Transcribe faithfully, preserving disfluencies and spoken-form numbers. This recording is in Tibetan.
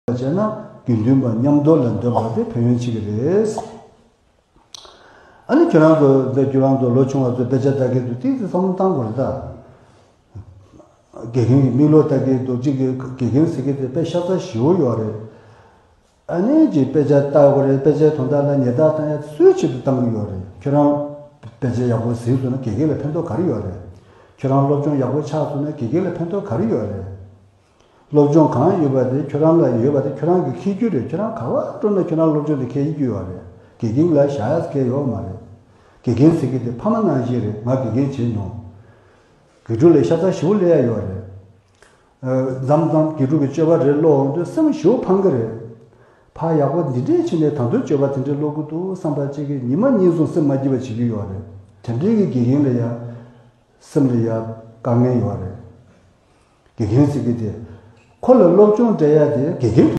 བྱས་ན་དགེ་འདུན་པ་མཉམ་དུ་ལ་འདོད་པ་དེ་ཕན་ཡོན་ཆེ་གི་རེད། ཨ་ནི་ཁྱོད་རང་ཚོ་འདི་ཁྱོད་རང་ཚོ་ལོ་ཆུང་བ་ཚོས་དཔེ་ཆ་ལྟ་གི་འདུག་ཏིག་ཙི་བསམ་བློ་བཏང་དགོས་རེད་ད། དགེ་རྒན་གྱི་མིག་ལོག་ལྟ་གི་འདུག་གཅིག་གི་དགེ་རྒན་ཟེར་གི་དེ་དཔེ་ཤ་ཚ་ཞེ་པོ་ཡོད་རེད། ཨ་ནི་ཅིག་དཔེ་ཆ་ལྟ་དགོས་རེད། དཔེ་ཆའི་དོན་དག་ལ་ཉེས་རྡུང་བཏང་ཡ་སུའི་ཆེད་དུ་བཏང་གི་ཡོད་རེད། ཁྱོད་རང་དཔེ་ཆ་ཡག་པོ་གཟིགས་སོང་ན་དགེ་རྒན་ལ་ཕན་ཐོགས་ག་རེ་ཡོད་རེད། ཁྱོད་རང་སློབ་སྦྱོང་ཡག་པོ་ཆགས་སོང་ན་དགེ་རྒན་ལ་ཕན་ཐོགས་ག་རེ་ཡོད་རེད། སློབ་སྦྱོང་གང་ཡོད་པ་དེ་ཁྱོད་རང་ལ་ཡོད་པ་དེ་ཁྱོད་རང་གིས་འཁྱེར་རྒྱུ་རེད། ཁྱོད་རང་ག་པར་འགྲོ་ན་ཁྱོད་རང་སློབ་སྦྱོང་དེ་འཁྱེར་ཡོང་རྒྱུ་ཡོད་རེད། དགེ་རྒན་ལ་བཞག་ཡ་གང་ཡང་ཡོད་མ་རེད། དགེ་རྒན་ཟེར་གི་དེ་ཕ་མ་ནང་བཞིན་རེད། ང་དགེ་རྒན་བྱས་མྱོང་། དགེ་ཕྲུག་ལ་ཤ་ཚ་ཞེ་པོ་སླེབས་ཡ་ཡོད་རེད། ཨ། མཚམས་མཚམས་དགེ་ཕྲུག་གི་སྤྱོད་པ་རེ་ཀློག་འོང་དུས་སེམས་ཞེ་པོ་ཕངས་གི་རེད། ཕ་ཡག་པོ་འདི་འདྲས་བྱས་ནས་ད་དུང་སྤྱོད་པ་དེ་འདྲས་ཀློག་གི་འདུག་བསམ་པ་གཅིག་གིས་ཉི་མ་གཉིས་སོང་སེམས་མ་སྐྱིད་པ་བྱེད་ཀྱི་ཡོད་རེད། དེ་འདྲས་ཀྱི་དགེ་རྒན་ལ་ཡ་སེམས་ལ་ཡ་དཀའ་ངལ་ཡོད་རེད། དགེ་རྒན་ཟེར་གི་དེ་ཁོ་ལ་སློབ་སྦྱོང་སྤྲད་ཡ་དེ་དགེ་རྒན